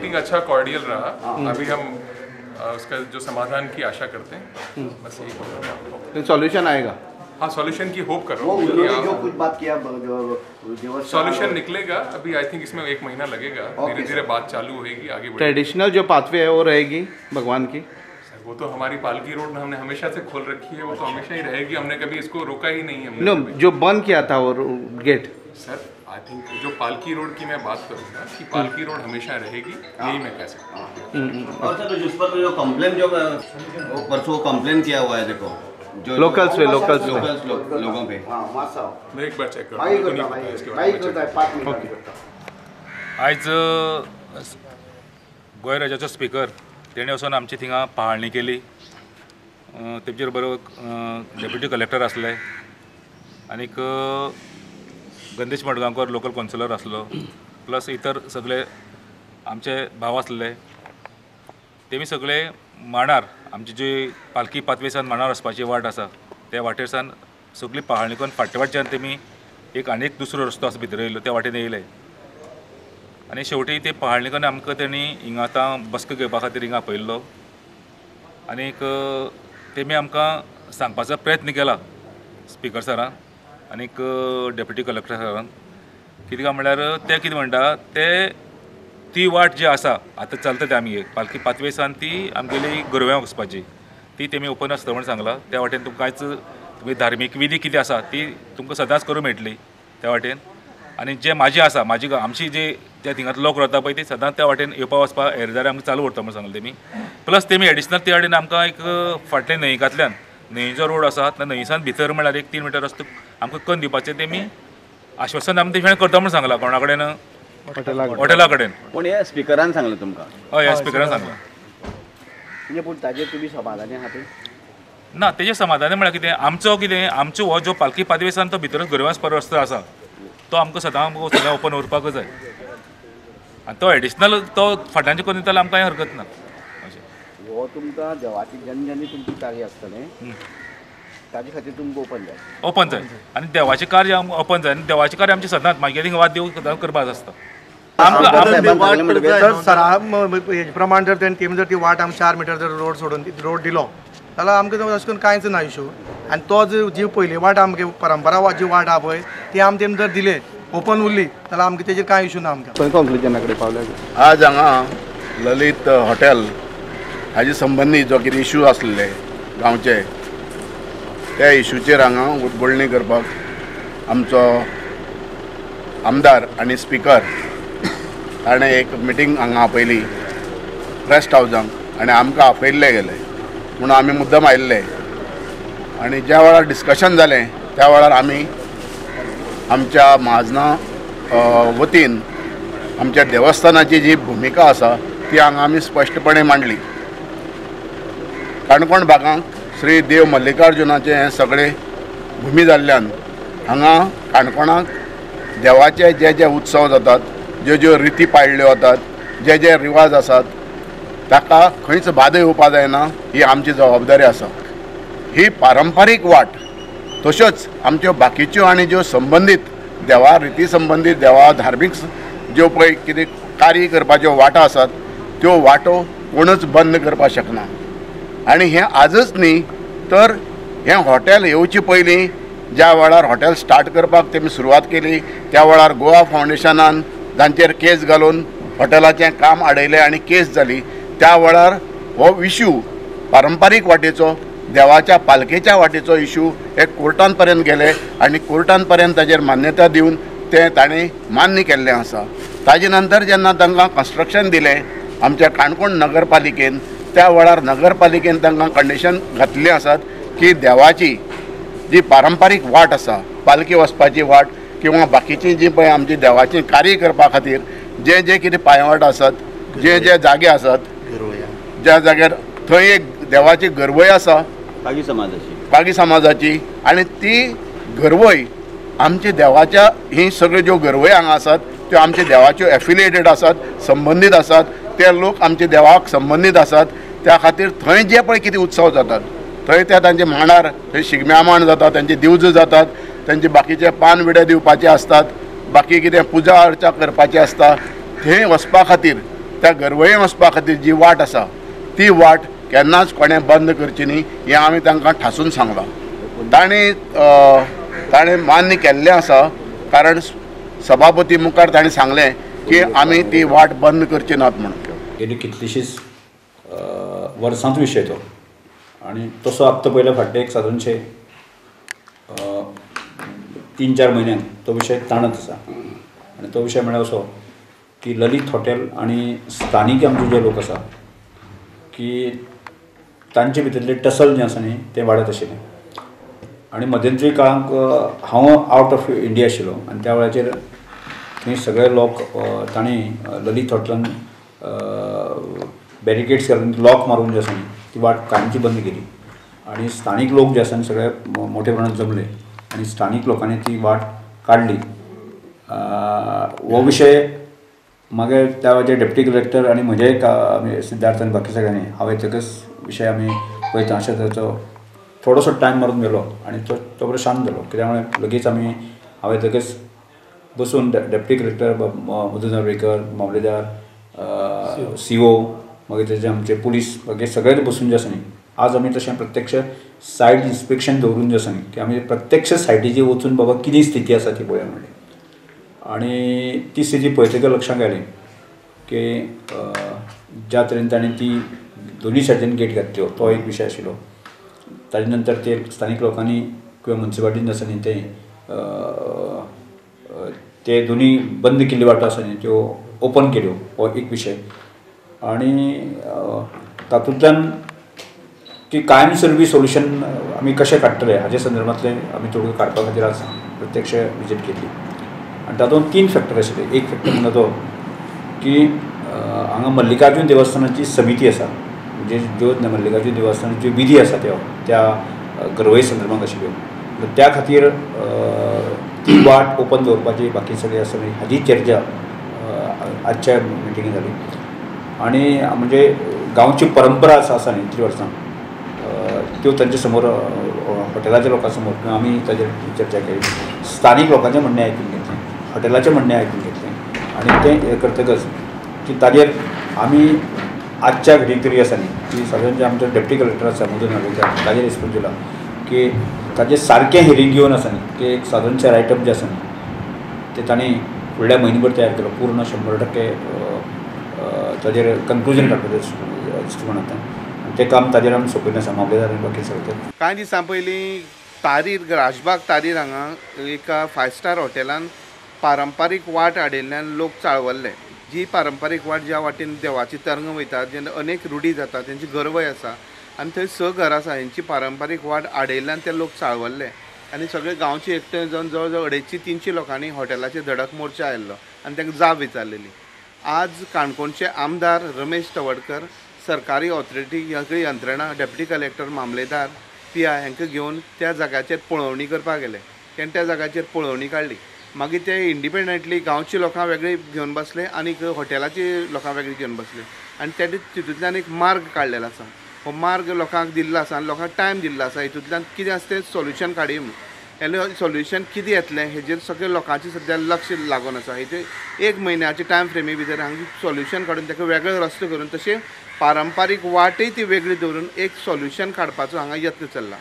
Meeting अच्छा cordial रहा। अभी हम उसका जो समाधान की आशा करते हैं, बस यही बोल। सॉल्यूशन आएगा? हाँ, सॉल्यूशन की होप कर रहा हूँ। जो कुछ बात किया सॉल्यूशन निकलेगा। अभी I think इसमें 1 महीना लगेगा, धीरे धीरे बात चालू होगी, आगे बढ़ेगी। ट्रेडिशनल जो पाथवे है वो रहेगी भगवान की? सर वो तो हमारी पालकी रोड हमने हमेशा से खोल रखी है, वो तो हमेशा ही रहेगी, हमने कभी इसको रोका ही नहीं है। नो, जो बंद किया था वो गेट सर, I think जो पालकी रोड की मैं बात करूँगा कि पालकी रोड हमेशा रहेगी, यही मैं कह सकता हूँ। और सर जिस पर जो कंप्लेन जो परसों कंप्लेन किया हुआ है, देखो जो लोकल्स पे, लोकल्स लोगों पे। मैं एक बार चेक करूँ। आयज गोंय राज्याचो स्पीकर तेणें वचून आमची थिंगा पाहणी केली। तेजे बरोबर डेप्युटी कलेक्टर आसले आनीक गंदेश मडगांवकर लोकल कावन्सिलर आसलो, प्लस इतर सगळे आमचे भाव आसले। तेमी सगळे मांडार आमची जी पालकी पाथवेसान मांडार वचपाची वाट आसा त्या वाटेर सान सगळी पाहणी करून फाटल्या वाटच्यान तेमी एक आनी एक दुसरो रस्तो आसा भितर येयलो त्या वाटेन येयले आनी शेवटी ते पाहणी करून आमकां तेणी हिंगा आतां बसका घेवपा खातीर हिंगा आपयल्लो आनीक तेमी आमकां सांगपाचो प्रयत्न केला स्पिकर सरान आनीक डेप्युटी कलेक्टर सरान। कितें काय म्हणल्यार ते कितें म्हणटा ते ती वाट जी आसा आतां चलता ती आमगे पालकी पाथवेसान ती आमगेली गोरव्यां वचपाची ती तेमी ओपन आसता म्हूण सांगलां। त्या वाटेन तुमकां कांयच तुमी धार्मीक विधी कितें आसा ती तुमकां सदांच करूंक मेळटली त्या वाटेन। आनी जे म्हाजी आसा म्हाजी आमची जी त्या थिंगांत लोक रावता पळय ती सदांच त्या वाटेन येवपा वचपा येरादारी आमकां चालू उरता म्हूण सांगलें तेमी। प्लस तेमी एडिशनल त्या वाटेन आमकां एक फाटले न्हंयकांतल्यान न्हंयचो रोड आसा त्या न्हंयसान भितर म्हणल्यार एक 3 मिटर रस्तो आमकां करून दिवपाचें तेमी आश्वासन आमकां तेणी करता म्हूण सांगलां। कोणा कडेन? हॉटेला कडेन। पूण हे स्पिकरान सांगलें तुमकां? हय, ह्या स्पिकरान सांगलां। म्हणजे पूण ताजेर तुमी समाधानी आहा ते? ना, तेजेर समाधानी म्हळ्यार कितें आमचो कितें आमचो हो जो पालकी पाथवेसान तो भितरूच गोरवां रस्तो आसा तो आमकां सदां सदां ओपन उरपाकच जाय आनी तो एडिशनल तो फाटल्यान करून दिता जाल्यार आमकां कांय हरकत ना। अशें हो तुमकां देवाची जनजनी तुमची कार्य आसतलें ताजे खातीर तुमकां ओपन जाय? ओपन जाय आनी देवाचें कार्य ओपन जाय आनी देवाचें कार्य आमचें सदांच मागीर थिंगा वाद देव सदांच करपाक आसता। जर सरा प्रमाण जर तेमी जर ती वाट आमकां 4 मिटर जर रोड सोडून रोड दिलो जाल्यार आमकां अशें करून कांयच ना इशू। आनी तो जी पयली वाट आमगे परंपरा जी वाट आहा पळय ती आमकां तेमी जर दिले ओपन उरली जाल्यार आमकां तेजेर कांय इशू ना आमकां। कंक्लुजना कडेन पावले। आज हांगा ललित हॉटेल हाजे संबंदी जो कितें इशू आसले गांवचे त्या इशूचेर हांगा बोलणी करपाक आमचो आमदार आनी स्पिकर ताणें एक मिटींग हांगा आपयली रेस्ट हावजांक आनी आमकां आपयल्ले गेले म्हणून आमी मुद्दम आयिल्ले आनी ज्या वेळार डिस्कशन जालें त्या वेळार आमी आमच्या महाजना वतीन आमच्या देवस्थानाची जी भुमिका आसा ती हांगा आमी स्पश्टपणे मांडली। काणकोण भागांक श्री देव मल्लिकार्जुनाचें हें सगळें भुमी जाल्ल्यान हांगा काणकोणाक देवाचे जे जे उत्सव जातात, ज्यो ज्यो रिती पाळिल्ल्यो वतात, जे जे रिवाज आसात ताका खंयच बादा येवपा जायना ही आमची जबाबदारी आसा। ही पारंपारीक वाट तश्योच आमच्यो बाकीच्यो आनी ज्यो संबंदीत देवा रिती संबंदीत देवा धार्मीक ज्यो पळय कितें कार्य करपाच्यो वाटो आसात त्यो वाटो कोणूच बंद करपाक शकना। आनी हें आजच न्ही तर हें हॉटेल येवचे पयलीं ज्या वेळार हॉटेल स्टार्ट करपाक तेमी सुरवात केली त्या वेळार गोवा फावंडेशनान जांचेर केस घालून हॉटेलाचें काम आडयलें आनी केस जाली त्या वेळार हो इशू पारंपारीक वाटेचो देवाच्या पालखेच्या वाटेचो इशू हे कोर्टान पर्यंत गेले आनी कोर्टान पर्यंत ताजेर मान्यता दिवन तें ताणें मान्य केल्लें आसा। ताजे नंतर जेन्ना तांकां कन्स्ट्रक्शन दिलें आमच्या काणकोण नगरपालिकेन त्या वेळार नगरपालिकेन तांकां कंडिशन घातल्लीं आसात की देवाची जी पारंपारीक वाट आसा पालखी वचपाची वाट किंवा बाकीची जी पळय आमची देवाची कार्य करपा खातीर जे जे कितें पांयवाट आसात, जे जे जागे आसात ज्या जाग्यार थंय एक देवाची गरवय आसा पागी समाजाची, पागी समाजाची आनी ती गरवय आमच्या देवाच्या ही सगळ्यो ज्यो गरवय हांगा आसात त्यो आमच्या देवाच्यो एफिलिएटेड आसात, संबंदीत आसात, ते लोक आमच्या देवाक संबंदीत आसात। त्या खातीर थंय जे पळय कितें उत्सव जातात थंय त्या तांचे मांडार थंय शिगम्या मांड जातात, तांचे दिवज जातात, तांचे बाकीचे पान विडे दिवपाचे आसतात, बाकी कितें पुजा अर्चा करपाची आसता थंय वचपा खातीर त्या गरवये वचपा खातीर जी वाट आसा ती वाट केन्नाच कोणें बंद करची न्ही हें आमी तांकां ठासून सांगलां. तांणी ताणें मान्य केल्लें आसा, कारण सभापती मुखार ताणें सांगलें की आमी ती वाट बंद करची नात म्हणून. गेली कितलीशीच वर्सांचो विशय तो आनी तसो आत्तां पयल्या फाटले एक सादारणशे 3-4 म्हयन्यान तो विशय ताणत आसा. आनी तो विशय म्हळ्यार असो की ललित हॉटेल आनी स्थानीक आमचे जे लोक आसा की तांचे भितरले टसल जें आसा न्ही तें वाडत आशिल्लें. आनी मध्यंतरी काळांक हांव आवट ऑफ इंडिया आशिल्लो आनी त्या वेळाचेर थंय सगळे लोक तांणी ललित हॉटेलान बॅरिकेड्स घालून लॉक मारून जे आसा न्ही ती वाट कायमची बंद केली आनी स्थानीक लोक जे आसा न्ही सगळे मोठे प्रमाणात जमले आनी स्थानीक लोकांनी ती वाट काडली. हो विशय मागीर त्या वेळाचेर डेप्युटी कलेक्टर आनी म्हजे आमी सिद्धार्थ आनी बाकी सगळ्यांनी हांव येतकच विशय आमी पळयता अशें तरेचो थोडोसो टायम मारून गेलो आनी तो तो बरो शांत जालो. कित्याक म्हळ्यार लगेच आमी हांव येतकच बसून डेप्युटी कलेक्टर मधू नार्वेकर, मामलेदार, CO, मागीर तेजे आमचे पुलीस मागीर सगळे बसून जे आसा न्ही आज आमी तशें प्रत्यक्ष सायट इन्स्पेक्शन दवरून जे आसा न्ही की आमी प्रत्यक्ष सायटीचेर वचून बाबा कितें स्थिती आसा ती पळोवया म्हणलें. आनी ती स्थिती पळयतकच लक्षांत आयलें की ज्या तरेन ताणें ती दोनूय सायडीन गेट घातल्यो तो एक विशय आशिल्लो. ताजे नंतर ते स्थानीक लोकांनी किंवा मुन्सिपालिटीन आसा न्ही ते दोनूय बंद केल्ल्यो वाटो आसा न्ही त्यो ओपन केल्यो, हो एक विशय. आनी तातूंतल्यान ती कायमस्वरूपी सोल्युशन आमी कशें काडटले हाजे संदर्भांतलें आमी थोडो काडपा खातीर आज प्रत्यक्ष विजीट केली. आनी तातूंत 3 फॅक्टर आशिल्ले. एक फॅक्टर म्हणटा तो की हांगा मल्लिकार्जून देवस्थानाची समिती आसा, म्हणजे ज्यो मल्लिकार्जून देवस्थानाच्यो विधी आसा त्यो त्या गरवई संदर्भात आशिल्ल्यो, त्या खातीर ती वाट ओपन दवरपाची बाकी सगळें आसा हाजी चर्चा आजच्या मिटिंगेन जाली. आनी म्हणजे गांवची परंपरा आसा आसा न्ही इतलीं वर्सां त्यो तांचे समोर हॉटेलाच्या लोकां समोर किंवा आमी ताजेर चर्चा केली, स्थानीक लोकांचें म्हणणें आयकून घेतलें, हॉटेलाचें म्हणणें आयकून घेतलें आनी तें करतकच की ताजेर आमी आजच्या घडयेक तरी आसा न्ही की सादारण जे आमचो डेप्युटी कलेक्टर आसा मधू नार्वेकर ताजेर रिस्पोन्स दिला की ताजें सारकें हियरींग घेवन आसा न्ही की एक सादारणशें रायटअप जें आसा न्ही तें तांणी फुडल्या म्हयन्याभर तयार केलो, पूर्ण 100% ताजेर कन्क्लुजन काडपाचें दृश्टिकोणांतल्यान तें काम ताजेर आमी सोंपयलें आसा मामलेदार आनी बाकी सगळें. कांय दिसां पयलीं तारीर राजबाग तारीर हांगा एका 5 स्टार हॉटेलान पारंपारीक वाट आडिल्ल्यान लोक चाळवल्ले. जी पारंपारीक वाट ज्या वाटेन देवाची तरंग वयता, जेन्ना अनेक रुढी जाता, तेंची गरवय आसा आनी थंय 6 घरां आसा, हेंची पारंपारीक वाट आडयल्ल्यान ते लोक चाळवल्ले आनी सगळे गांवचे एकठांय जावन जवळ जवळ 250-300 लोकांनी हॉटेलाचेर धडक मोर्चा आयिल्लो आनी तांकां जाब विचारलेली. आज काणकोणचे आमदार रमेश तवडकर, सरकारी ऑथॉरिटी सगळी यंत्रणा, डेप्युटी कलेक्टर, मामलेदार, PI हांकां घेवन त्या जाग्याचेर पळोवणी करपाक गेले. तेणें त्या जाग्याचेर पळोवणी काडली. मागीर ते इंडिपेंडंटली गांवचे लोकां वेगळे घेवन बसले आनी हॉटेलाचे लोकां वेगळे घेवन बसले आनी ते तितूंतल्यान एक मार्ग काडलेलो आसा. हो मार्ग लोकांक दिल्लो आसा आनी लोकांक टायम दिल्लो आसा. हितूंतल्यान कितें आसा तें सोल्युशन काडया म्हूण. सोल्युशन कितें येतलें हेजेर सगळे लोकांचें सद्या लक्ष लागून आसा. हेजेर 1 म्हयन्याचे टायम फ्रेमी भितर हांगा सोल्युशन काडून ताका वेगळो रस्तो करून तशें पारंपारीक वाटय ती वेगळी दवरून एक सोल्युशन काडपाचो हांगा यत्न चल्ला.